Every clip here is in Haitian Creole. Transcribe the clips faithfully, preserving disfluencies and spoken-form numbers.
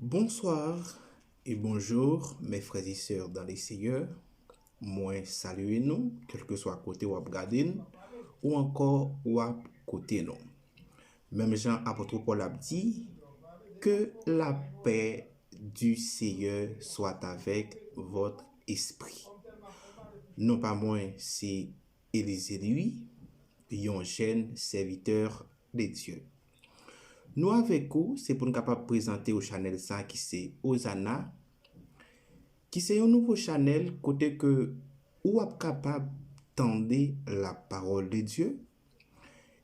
Bonsoir et bonjour, mes frères et sœurs dans le Seigneur. Mwen salye nou, kèlkeswa kote w ap gade n, ou ankò w ap koute nou. Menm jan apot Pòl ap di, que la paix du Seigneur soit avec votre esprit. Non pa mwen, se Élisée Louis, yon jèn sèvitè de Dye. Nou avèk ou, se pou n kapab prezante w chanèl sa ki se Ozana, ki se yon nouvo chanèl kote ke ou ap kapab tande la parole de Dieu,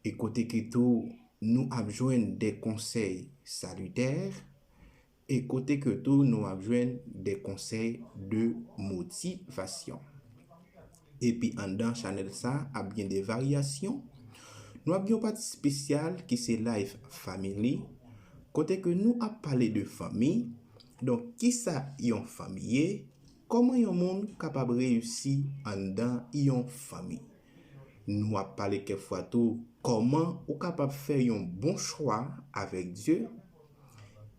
e kote ke tou nou ap jwenn de konsèy salitè, e kote ke tou nou ap jwenn de konsèy de motivasyon. Epi anndan chanèl sa ap gen de varyasyon. Nou ap gen yon pati espesyal ki se Life Family, kote ke nou ap pale de fanmi. Donk, kisa yon fanmi ye? Kòman yon moun kapab reyisi anndan yon fanmi? Nou ap pale kèk fwa tou kòman ou kapab fè yon bon chwa avèk Dye,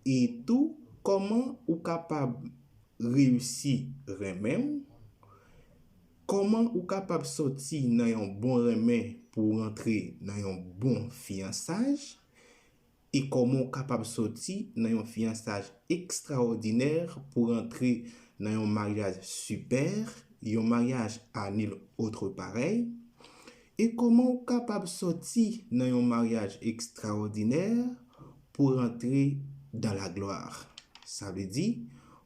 e tou kòman ou kapab reyisi renmen w, kòman ou kapab sòti nan yon bon renmen pou w rantre nan yon bon fiyansaj, e kòman w kapab sòti nan yon fiyansaj ekstraòdinè pou w rantre nan yon maryaj sipè, yon maryaj à nul autre pareil, e kòman w kapab sòti nan yon maryaj ekstraòdinè pou w rantre dans la gloire. Sa vle di,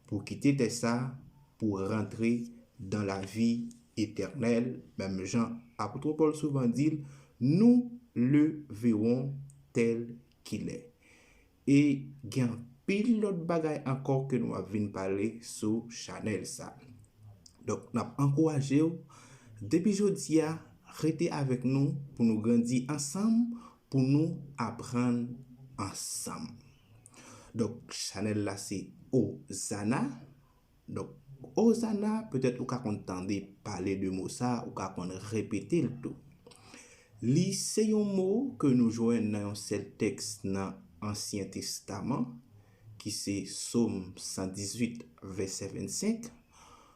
pou w kite tè sa, pou w rantre dans la vie éternelle, menm jan apot Pòl souvan di l, nous le verrons tel qu'il est. E gen anpil lòt bagay ankò ke nou ap vin pale sou chanèl sa. Donk, n ap ankouraje w, depi jodi a, rete avèk nou pou nou grandi ansanm, pou nou aprann ansanm. Donk, chanèl la se Ozana. Donk, Ozana, petèt ou ka konn tande pale de mo sa, ou ka konn repete l tou. Li se yon mo ke nou jwenn nan yon sèl tèks nan Ansyen Testaman, ki se Sòm san dizuit, vèsè vennsenk,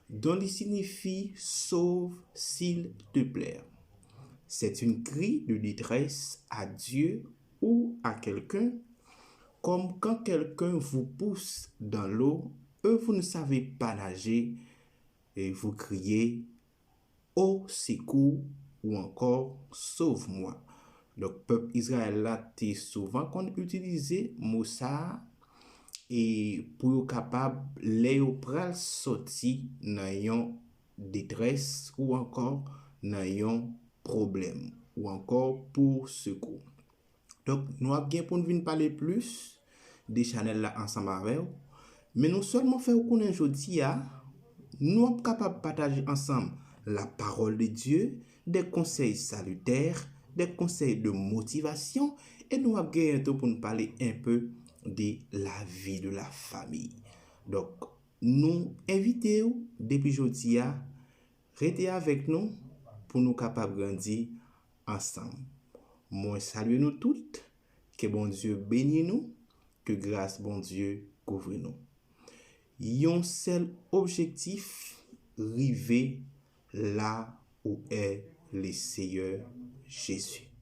dont li siyifi Sauve, s'il te plaît. C'est une cri de détresse à Dieu ou à quelqu'un, comme quand quelqu'un vous pousse dans l'eau et vous ne savez pas nager, et vous criez, Au secours, ou ankò Sauve-moi. Donk, pèp Izrayèl la te souvan konn itilize mo sa a, e pou yo kapab, lè yo pral sòti nan yon detrès ou ankò nan yon pwoblèm, ou ankò pou sekou. Donk, nou ap gen pou n vin pale plis de chanèl la ansanm avè w. Men nou sèlman fè w konnen jodi a, nou ap kapab pataje ansanm la parole de Dieu, de konsèy salitè, de konsèy de motivasyon, e nou ap genyen tou pou n pale un peu de la vie de la famille. Donk, nou envite w depi jodi a, rete avèk nou pou nou kapab grandi ansanm. Mwen salye nou tout, ke Bondye beni nou, ke gras Bondye kouvri nou. Yon sèl objektif, rive la où est le Seigneur Jésus.